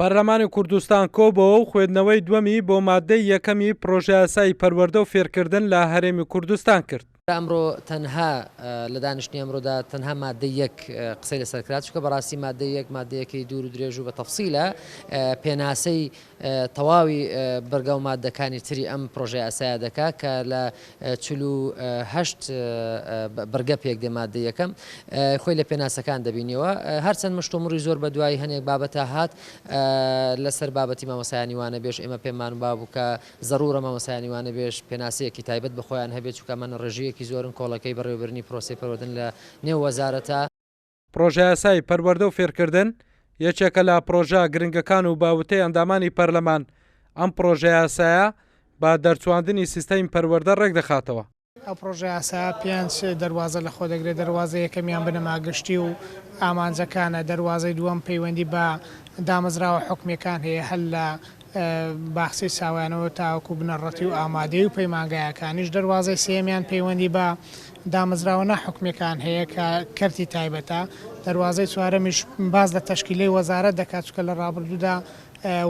پەرلەمانی کوردستان کۆبۆوە و خوێندنەوەی دووەمی بۆ ماددەی یەکەمی پڕۆژەیاسای پەروەردە و فێرکردن لە هەرێمی کوردستان کرد. ئەمڕۆ تەنها لە دانیشتنی ئەمڕۆدا تەنها ماددەی یەک قسەی لەسەر کرا، چونکە بەڕاستی ماددەی یەک ماددەیەکی دوور و درێژ و بە تەفسیلە، پێناسەی تەواوی بڕگە و ماددەکانی تری ئەم پڕۆژەیاسایە دەکا کە لە 48 بڕگە پێک دێ ماددەی یەکەم خۆی لە پێناسەکان دەبینیەوە هەرچەند مشتومڕی زۆر بە دوای هەنێک بابەتە هات لەسەر بابەتی مامۆستایانی وانەبێژ ئێمە پێمان وابوو کە زەرورە مامۆستایانی وانەبێژ پێناسەیەکی تایبەت بە خۆیان هەبێت چونکە ئەمانە ڕێژەیەکی زۆرن کۆڵەکەی بەڕێوەبردنی پرۆسەی پەروەردەن لە نێو وەزارەتە. پڕۆژەیاسای پەروەردە و فێرکردن یەکێکە لە پڕۆژە گرنگەکان و بە وتەی ئەندامانی پەرلەمان ئەم پڕۆژەیاسایە بە دەرچواندنی سیستەمی پەروەردە ڕێکدەخاتەوە. ئەو پڕۆژەیاسایە پێنج دەروازە لەخۆ دەگرێت، دەروازەی یەکەمیان بنەما گشتی و ئامانجەکانە، دەروازەی دووەم پەیوەندی بە دامەزراوە حکومییەکان هەیە هەر لە باخچەی ساوایانەوە تاوەکو بنەڕەتی و ئامادەیی و پەیمانگایەکانیش، دەروازەی سێیەمیان پەیوەندی بە دامەزراوە ناحکومییەکان هەیە کە کەرتی تایبەتە، دەروازەی چوارەمیش باس لە تەشکیلەی وەزارەت دەکات، چونکە لە ڕابردوودا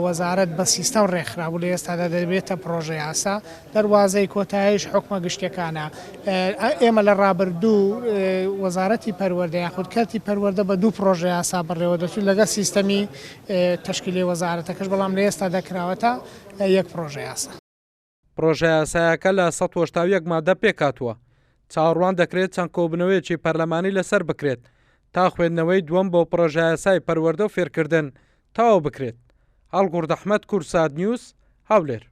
وەزارەت بە سیستەم ڕێکخرابوو، لە ئێستادا دەبێتە پڕۆژە یاسا، دەروازەی کۆتاییش حوکمە گشتیەکانە. ئێمە لە ڕابردوو وەزارەتی پەروەردە یاخود کەرتی پەروەردە بە دوو پڕۆژە یاسا بەڕێوەدەچوو لەگەڵ سیستەمی تەشکیلی وەزارەتەکەش، بەڵام لە ئێستادا کراوەتە یەک پڕۆژە یاسا. پڕۆژەیاسایەکە لە 181 مادە پێکهاتووە، چاوەڕوان دەکرێت چەند کۆبوونەوەیەکی پەرلەمانی لەسەر بکرێت تا خوێندنەوەی دووەم بۆ پڕۆژەیاسای پەروەردە و فێرکردن تەواو بکرێت. هەڵگوڕد ئەحمەد، کوردسات نیوز، هەولێر.